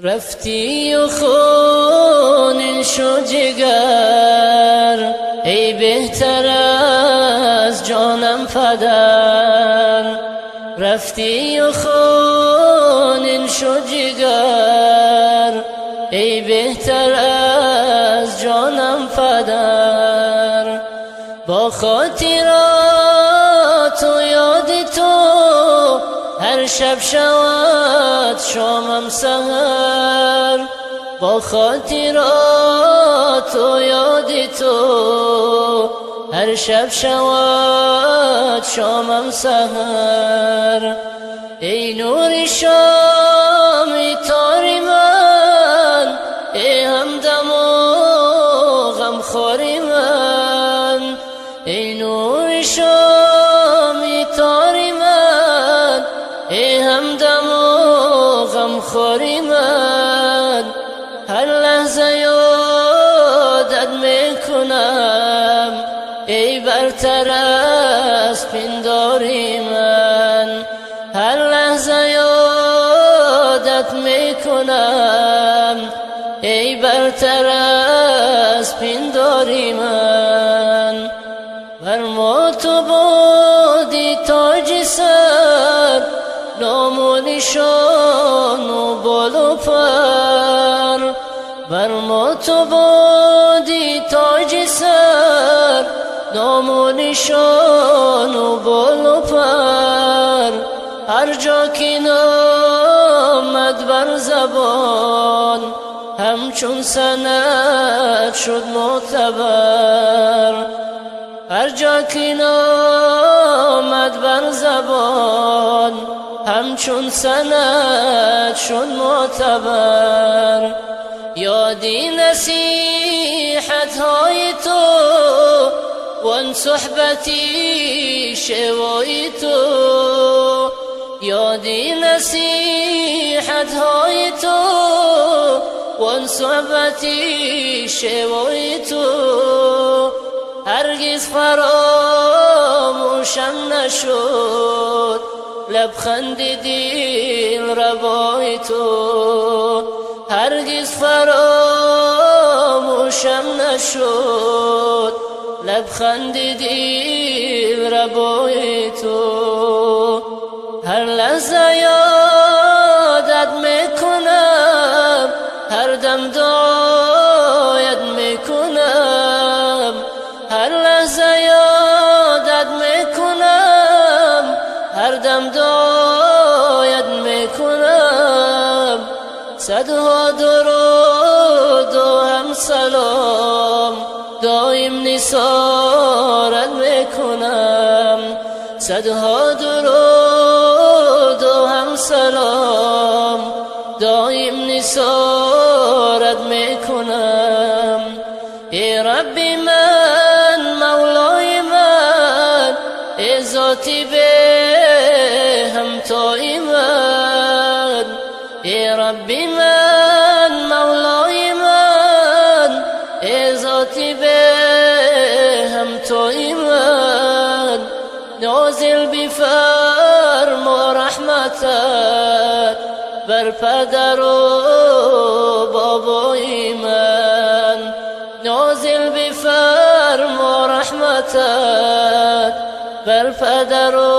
Рафтӣ хунин шуд ҷигар, эй беҳтар аз ҷонам падар. Рафтӣ хунин шуд ҷигар, эй беҳтар аз ҷонам падар. Бо хотирот ёди ту ҳар шаб шавад шомам саҳар. Бо хотирот ёди ту ҳар шаб шавад шомам саҳар. Эй нури шоми тори ман, эй ҳамдаму ғамхори ман. Эй нури шоми тори ман, эй ҳамдаму ғамхори ман. Ҳар лаҳза ёдат мекунам, эй бартар аз пиндори ман. Ҳар лаҳза ёдат мекунам, эй бартар аз пиндори ман. Бар мо ту будӣ тоҷи сар, ному нишону болу пар. Бар мо ту будӣ тоҷи сар, ному нишону болу пар. Ҳар ҷо ки номат бар забон, ҳамчун санад шуд мӯътабар. Ҳар ҷо ки номат бар забон, ҳамчун санад шуд мӯътабар. Ёди насиҳатҳои ту вон суҳбати шевои ту. Ёди насиҳатҳои ту вон суҳбати шевои ту ҳаргиз фаромӯшам нашуд. Лабханди дилрабои ту ҳаргиз фаромӯшам нашуд. Лабханди дилрабои ту ҳар лаҳза ёдат мекунам, ҳар дам дуоят мекунам. Ҳар лаҳза ёдат мекунам, ҳар дам дуоят мекунам. Садҳо дуруду ҳам салом доим нисорат мекунам. Садҳо дуруду ҳам салом доим нисорат мекунам. Эй Рабби ман, Мавлои ман, эй зоти беҳамтои ман. Эй Рабби ман, Мавлои ман, эй зоти беҳамтои ман. Нозил бифармо раҳматат бар падару бобои ман. Нозил бифармо раҳматат бар падару